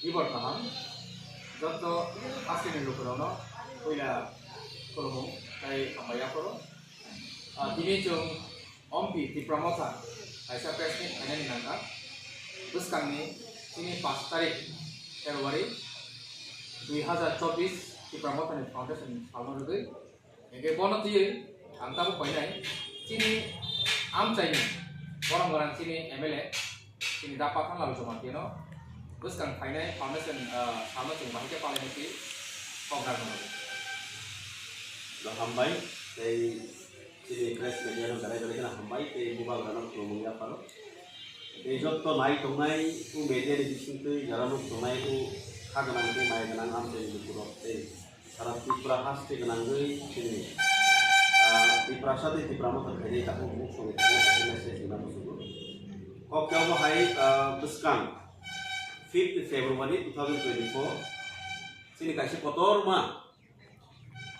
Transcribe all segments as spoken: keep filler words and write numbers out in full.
Gibor kaham, joto hasteni lukurokno puila khulumung tei hambai yapharo. Ah, tini chwng Ompi Tipra Motha kaisa press meet khainani nangkha. Bwskangni chini pash tarik February dui hazar chobbish Tipra Mothani foundation salno rwgwi. Hingke bono twiwi ang tabuk painai chini amchaini borok gwnang chini M L A chini da Pathanlal Jamatia no bwskang phainai foundation, ah, salno chwng bahai khe palainai twi kok rwkha. Do hambai tei chini press media no belai belai kheno hambai tei bubagrano khulumung yapharo. Tei jotto nai tongnai o media ni bisingtwi jara nuk tongnai o kha gwnang tei mai gwnang amchaini lukurok tei sara Tripura haste gwnangwi chini, ah, Tiprasa tei Tipra Motha khainai takhuk bukhuk songni takhuk message rwna muchungo. Kok khe obo hai, ah, bwskang fifth February two thousand twenty-four chini kaisa kotorma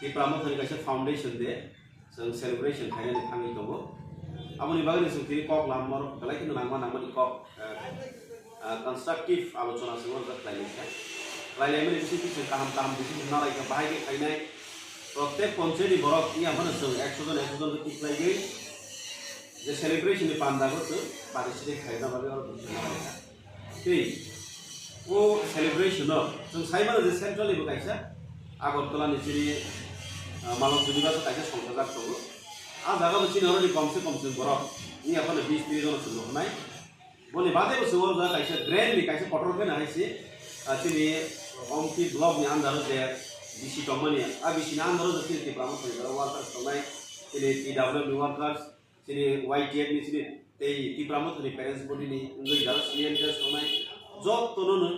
Tipra Mothani kaisa foundation day. Chwng celebration khainani thangwi tongo. Aboni bagwi chwng tini kok lam borok belai kheno nangma nangmani kok, eh, eh, constructive alochona chwng orok khlai lai kha. Khlai lai mani bisingtwi chwng kaham kaham decision na lai kha, bahai khe khainai. Protek ponchayni borok wngya phano chwng ekso jon ekso jon khe tikhlaiwi je celebration ni panda bo chwng participate khaina bagwi oro decision na lai kha. Tei o celebration no chwng sai mano je central ni bo kaisa Agartala ni chini, ah, Malok Junibaso kaisa songchajak tongo. A jaga bo chini oroni kom se kom chwng borok wngya phano bis tris jono chwng rwkhnai. Boni bade bo chwng oro jaga kaisa grand ni kaisa kotor khe na hai se, ah, chini Ompi block ni under o je B C tongmani, a B C ni under o je chini Tipra Motha ni workers tongnai, chini T W F ni workers, chini Y T F ni chini tei Tipra Mothani parents body ni wngwi jara senior leaders tongnai, jottono no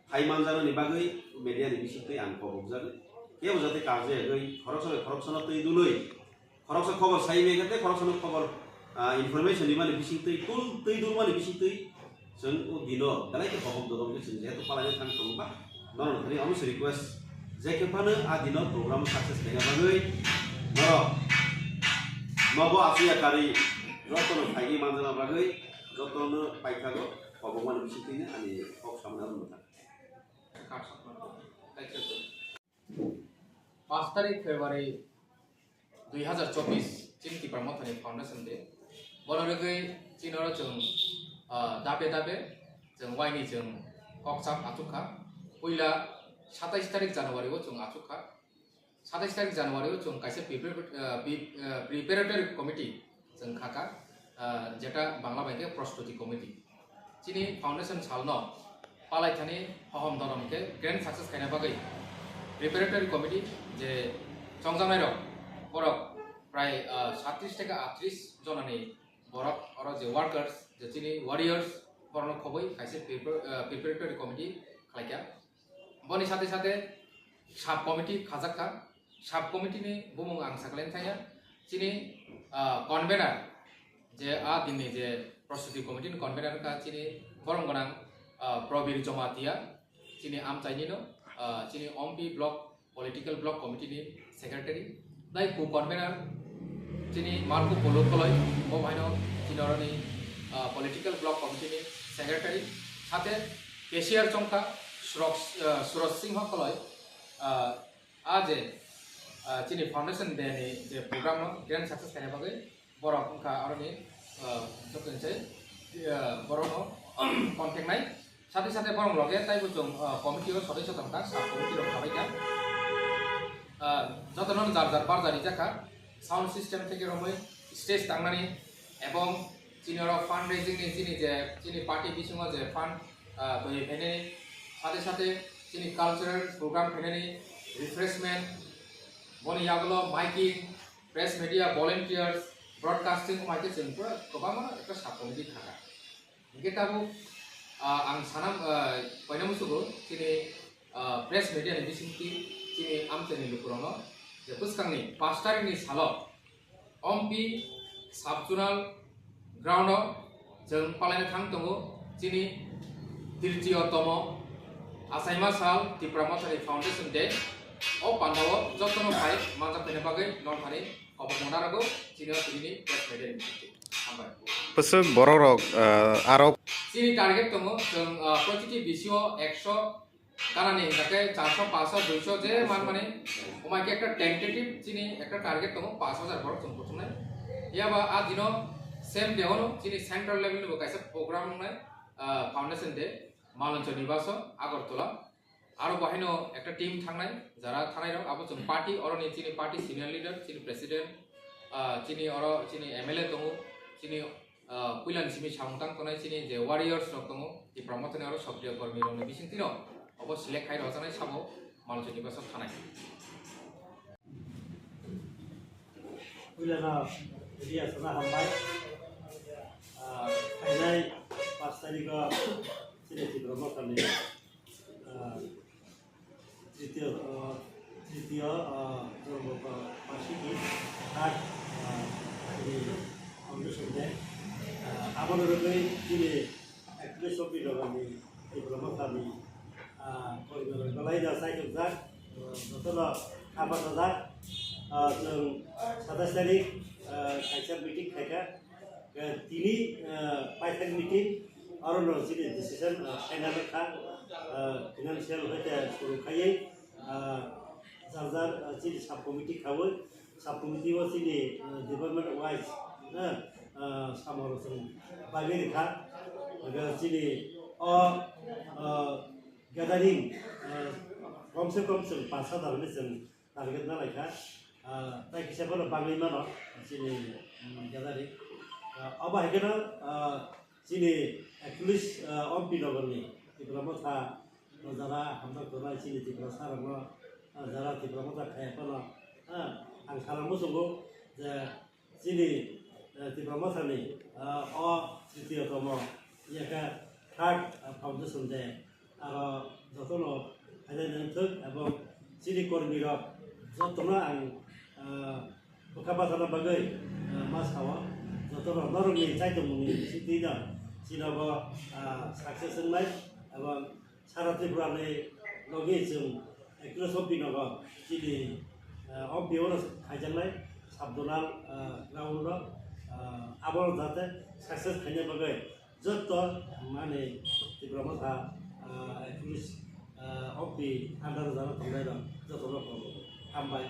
hai manjaknani bagwi media ni bisingtwi ang kobokjagwi. Kebo jate karjagwi khoroksa bai khoroksano twi dului, khoroksa khobor sai mega tei khoroksano khobor, ah, information rimani bisingtwi tul twi dulmani bisingtwi chwng o dino belai khe hohom dodom khe chwng jehetu palaina thang tongo ba, norok thani omo se request je khe phano a dino program success khaina bagwi norok nogo achuya karwi jotono phaigwi manjana bagwi jotono paithago kobokmani bisingtwino ani kok samani abo mwthang. Pash tarik February dui hazar chobbish chini Tipra Mothani foundation day. Bono rwgwi chini oro chwng, ah, dabe dabe chwng waini chwng kokchap achukha. Puila satais tarik January o chwng achukha. Satais tarik January o chwng kaisa prepar-, ah, pre-, ah, preparatory committee chwng khaka, ah, jeta Bangla bai khe Prostuti Committee. Chini foundation salno palaithani hohom dorom khe grand success khaina bagwi preparatory committee je chongjaknairok borok prai, ah, satris theke atris jonani borok oro je workers je chini warriors borokno khobwi kaisa prepar-, ah, preparatory committee khlaikha. Boni sate sate sub committee khajakha. Sub committee ni bumung ang saklen thaya. Chini, ah, convener je a dinni je Prostuti committee ni convener ka chini borom gwnang, ah, Probir Jomatia, chini amchaini no, ah, chini Ompi block political block committee ni secretary. Dai co convener chini Marco Polo Koloi, bo baino chini oroni, ah, political block committee ni secretary. Sate cashier chongkha Suraj, ah, Suraj Singha Koloi, ah, A je, ah, chini foundation day ni je program no grand success khaina bagwi borok wngkha aroni, ah, joto ni se, ah, borok no contact nai. Sate sate borok loge taibo chwng, ah, committee o sodosyo tongkha, sub committee rok khabaikha. Ah, joto no jar jar barja rijakha, sound system theke romwi stage tangnani ebong chini oro fundraising ni chini je chini party bisingo je fund, ah, twi phainani sate sate chini cultural program phainani refreshment, boni yagulo miking, press media, volunteers, broadcasting, omo hai khe chwng pura kwbangma ekta sub committee thangkha. Hinkhe tabuk, ah, ang sana, ah, koina musugo chini, ah, press media ni bisingtwi chini amchaini lukurokno je bwskangni pash tarikni salo Ompi sub-zonal ground-o chwng palaina thang tongo chini tritiyo tomo achaima sal Tipra Mothani Foundation Day. O pandao jotono phai manjak phaina bagwi nongkhani kobokma narago chini o tinini press media ni bisingtwi. Hambai. Bwswk borok rok, ah, aro Chini target tongo, chwng, ah, positive B C O ekso kanani, hingkhe charso, paso, duiso je man mani, omai khe ekta tentative chini ekta target tongo, pash hajar borok chwng kuthumnai. Yaba a dino same day ono chini central level ni bo kaisa program wngnai, ah, Foundation Day, Malonchor Nibaso, Agartala. Aro bahaino ekta team thangnai, jara thanai rok, abo chwng party, oroni chini party senior leader, chini president, ah, chini oro chini M L A tongo, chini, ah, puilani simi samung tang tongnai chini je warriors rok tongo, Tipra Mothani oro sokriyo kormi rokni bisingtwino obo select khai rwjaknai sabo Malonchor Nibaso thanai. Puilano media sana hambai. Ah, phainai pash tarikh o chini Tipra Mothani, ah, tritiyo, ah, tritiyo, ah, jormo ba-, bashiki third, ah, chini Foundation Day. Ah, abono rwgwi chini ekatris October ni Tipra Mothani, ah, kormi rok belai no chaitukjak, ah, jotono kha bachajak. Ah, chwng satais tarikh, ah, kaisa meeting khaikha. Ah, tini, ah, paithak meeting, aro no chini decision, ah, final kha, ah, financial hoite suru khaiwi, ah, jar jar, ah, chini sub committee khawi, sub committee o chini, ah, department wise, ah, ah, samung rok chwng bagwi rwkha. Abo chini o, ah, gathering, ah, kom se kom chwng pash hajar hinwi chwng target na laikha. Ah, tai kisa bono bagwi mano chini, mm, gathering. Ah, obo hai kheno, ah, chini ekatris, ah, Ompi Nagar ni Tipra Motha jara hamjak tongnai chini Tiprasa rokno, ah, jara Tipra Motha khaya phano, ah, ang sana muchungo je chini, eh, Tipra Mothani, ah, o tritiyo tomo yakha third, ah, Foundation Day, aro jotono phainai nangthok, ebong chini kormi rok jotono ang, ah, bwkha bachana bagwi, ah, ma sao, jotono norokni chaitongmungni bisingtwino chinobo, ah, success wngnai, ebong Sara Tripura ni logi chwng ekatris October nogo chini, ah, Ompi o khaijaknai sub zonal, ah, ground o, ah, abo jate success khaina bagwi joto mani Tipra Motha, ah, ekatris, ah, October under jana tongnai rok joto no hambai.